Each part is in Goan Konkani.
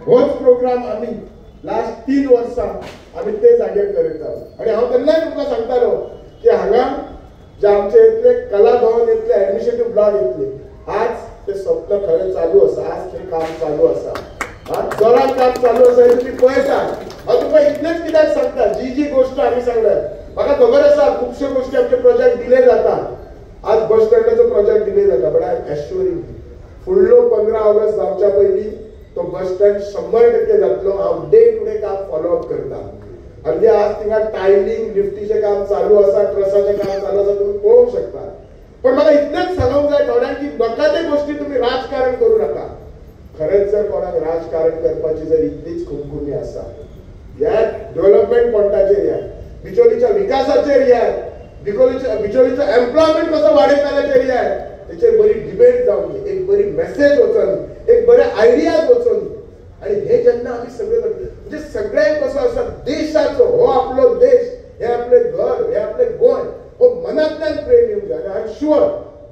होच प्रोग्राम आमी लास्ट 3 वर्सां आमी ते जाग्यार करतात. आनी हांव तेन्नाय तुमकां सांगतालो की हांगा जे आमचे येतले कला भवन येतले, एडमिनिस्ट्रेटीव ब्लॉक येतले, आज ते स्वप्न खरें चालू आसा, आज थंय काम चालू आसा, जोरात काम चालू आसा हें तुमी पळयतात. हांव तुमकां इतलेंच कित्याक सांगता, जी जी गोश्ट आमी सांगल्या म्हाका खबर आसा खुबश्यो गोश्टी आमचे प्रोजेक्ट डिले जातात. आज बस स्टँडाचो प्रोजेक्ट डिले जाता, बट I am एश्युरिंग फुडलो 15 ऑगस्ट जावच्या पयलीं तो बस स्टँड 100% जातलो. हांव डे टू डे काम फॉलोअप करता. आनी आज थिंगा टायलिंग लिफ्टीचें काम चालू आसा, ट्रसाचें काम चालू आसा, तुमी पळोवंक शकता. पण म्हाका इतलेंच सांगूंक जाय थोड्यांक की नाका ते गोश्टी तुमी राजकारण करूं नाका. खरेंच जर कोणाक राजकारण करपाची जर इतलीच खुमखुमी आसा, ह्या डेव्हलपमेंट पॉयंटाचेर या, बिचोलीच्या विकासाचेर या, बिचोलीचो एम्प्लॉयमेंट कसो वाडयताल्याचेर या, तेचेर बरी डिबेट जावंक, एक बरी मेसेज वचोन, एक बरे आयडियाज वचोन. आनी हे जेन्ना आमी सगळे म्हणजे सगळ्यांक कसो आसा देशाचो हो आपलो देश, हे आपलें घर, हे आपलें गोंय, हो मनांतल्यान प्रेम येवंक जाय. आनी I am sure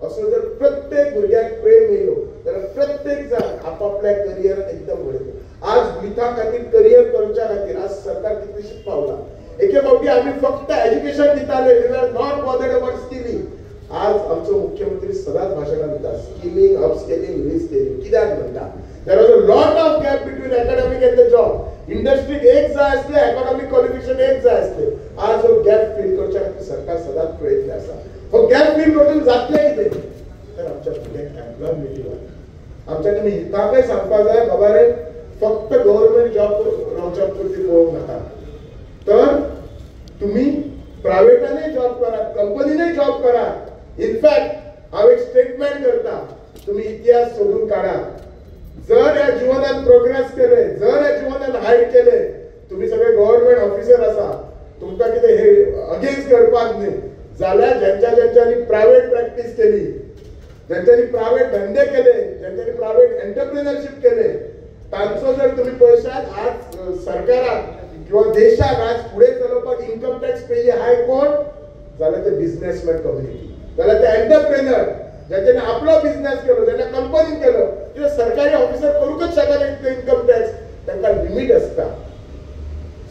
असो जर प्रत्येक भुरग्याक प्रेम येयलो जाल्यार प्रत्येक जाण आपापल्या करियरान एकदम वयर. आज युथा खातीर करियर करच्या खातीर आज सरकार कितलीशीच पावला. एके फावटी आमी फक्त एज्युकेशन दिताले, we are not bothered about skilling. आज आमचो मुख्यमंत्री सदांच भाशणां दिता स्किलिंग, अपस्केलिंग, रिस्केलिंग. कित्याक म्हणटा? There was a lot of gap between academic and the job. इंडस्ट्रीक एक जाय आसले, एकॉनॉमीक क्वॉलिफिकेशन एक जाय आसले. आज हो गॅप फील करच्या खातीर सरकार सदांच प्रयत्न आसा. हो गॅप फील करून जातले कितें तर आमच्या भुरग्यांक एम्प्लॉयबिलिटी वाडटा. आमच्या तुमी युथाकय सांगपाक जाय, बाबा रे फक्त गव्हर्मेंट जॉब रावच्या पुरती पळोवंक नाका, तर तुम्ही प्रायव्हेटानय जॉब करा, कंपनीनय जॉब करा. इनफॅक्ट हांव एक स्टेटमेंट करता, तुम्ही इतिहास सोदून काढा. जर ह्या जिवनात प्रोग्रेस केले, जर ह्या जिवनात हायट केले, तुम्ही सगळे गव्हर्मेंट ऑफिसर आसा, तुमकां कितें हे अगेन्स्ट करपाक न्ही, जाल्यार ज्यांच्या ज्यांच्यानी प्रायव्हेट प्रॅक्टीस केली, ज्यांच्यानी प्रायव्हेट धंदे केले, ज्यांच्यानी प्रायव्हेट एंटरप्रिनरशीप केले, तांचो जर तुम्ही पळयशात आज सरकाराक किंवा देशाक आज फुडें चलोवपाक इन्कम टॅक्स पेयी हाय कोण, जाल्यार ते बिझनेसमॅन कम्युनिटी, जाल्यार ते एंटरप्रेनर ज्यांच्यानी आपलो बिझनेस केलो, ज्यांनी कंपनीन केलो. कित्याक सरकारी ऑफिसर करूंकच शकना इतलो इन्कम टॅक्स, तांकां लिमीट आसता.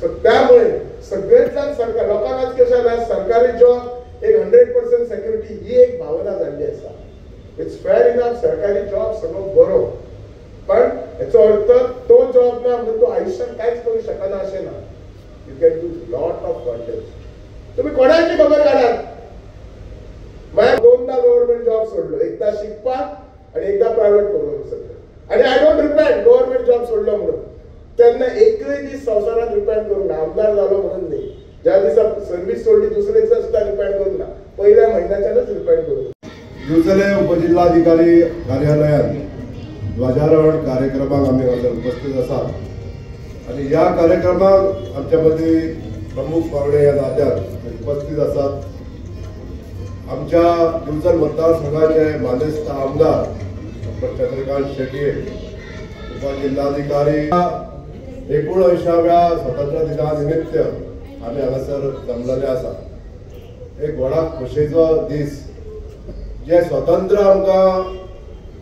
सो त्यामुळे सगळेच जाण सरकार लोकांक आज कशें जालां, सरकारी जॉब एक 100% सेक्युरिटी ही एक भावना जाल्ली आसा. It's fair enough, सरकारी जॉब सगळो बरो, पण हेचो अर्थ तो जॉब ना म्हणून तो आयुष्यात कांयच करूं शकना अशें ना. You can do lot of wonders. तुम्ही कोणाची खबर काढात, मागीर 2दा गव्हर्मेंट जॉब सोडलो, एकदा शिकपाक आनी एकदा प्रायव्हेट करूंक सोडलो. आनी I don't repent government job सोडलो म्हणून. तेन्ना एकय दीस संवसारात रिपेंट करूंक ना, आमदार जालो म्हणून न्ही. ज्या दिसा सर्वीस सोडली दुसऱ्या दिसा सुद्दां रिपेंट करूंक ना, पयल्या म्हयन्याच्यानच रिपेंट करूंक. दिवचले उपजिल्हाधिकारी कार्यालयात ध्वजारोहण कार्यक्रमाक आमी हांगासर उपस्थित आसात आनी ह्या कार्यक्रमाक आमच्या मदीं प्रमुख पावणे ह्या नात्यान उपस्थित आसात आमच्या दिवचल मतदारसंघाचे मानेस्त आमदार डॉक्टर चंद्रकांत शेटये, उपजिल्हाधिकारी. 79व्या स्वतंत्र दिना निमित्त आमी हांगासर जमलेले आसा. एक व्हडा खोशयेचो दीस, जे स्वतंत्र आमकां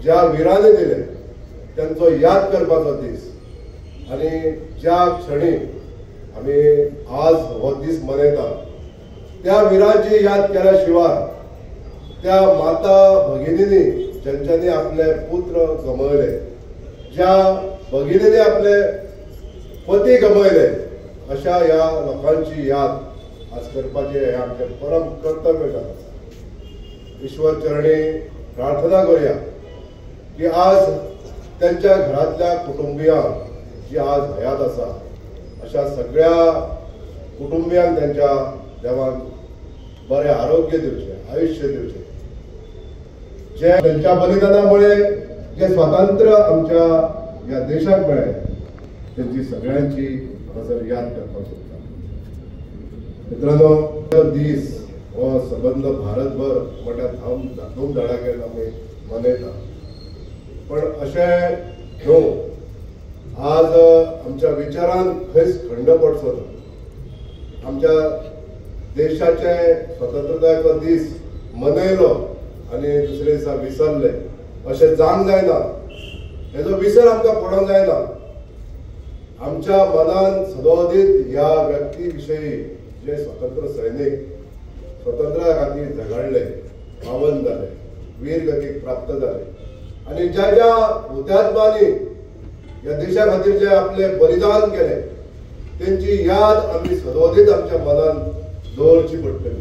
ज्या विरांनी दिले त्यांचो याद करपाचो दीस. आनी ज्या क्षणी आमी आज हो दीस मनयता त्या विरांची याद केल्या शिवाय त्या माता भगिनींनी ज्यांच्यानी आपले पुत्र गमयले, ज्या भगिनींनी आपले पती गमयले, अशा ह्या लोकांची याद आज करपाचें हें आमचें परम कर्तव्य जावन आसा. ईश्वर चरणी प्रार्थना करूया की आज त्यांच्या घरातल्या कुटुंबियांक जी आज हयात आसा अशा सगळ्या कुटुंबियांक त्यांच्या देवान बरें आरोग्य दिवचें, आयुष्य दिवचें. जे त्यांच्या बलिदानामुळे जे स्वातंत्र्य आमच्या ह्या देशाक मेळ्ळें त्यांची सगळ्यांची हांगासर याद करपाक सोदता. मित्रांनो, दीस हो सबंद भारतभर मोठ्या धूमधडाक्यान आमी मनयता, पण अशें न्हू आज आमच्या विचारान खंयच खंड पडचो ना. आमच्या देशाचे स्वतंत्रतायेचो दीस मनयलो आनी दुसरे दिसा विसरले अशें जावंक जायना. हेजो विसर आमकां पडोंक जायना. आमच्या मनान सदोदित ह्या व्यक्ती विशयी जे स्वतंत्र सैनिक स्वतंत्रा खातीर झगडले, पावन जाले, वीरगतीक प्राप्त जाले आनी ज्या ज्या हुतात्म्यांनी ह्या देशा खातीर जे आपले बलिदान केले तेंची याद आमी सदोदित आमच्या मनान दवरची पडटली.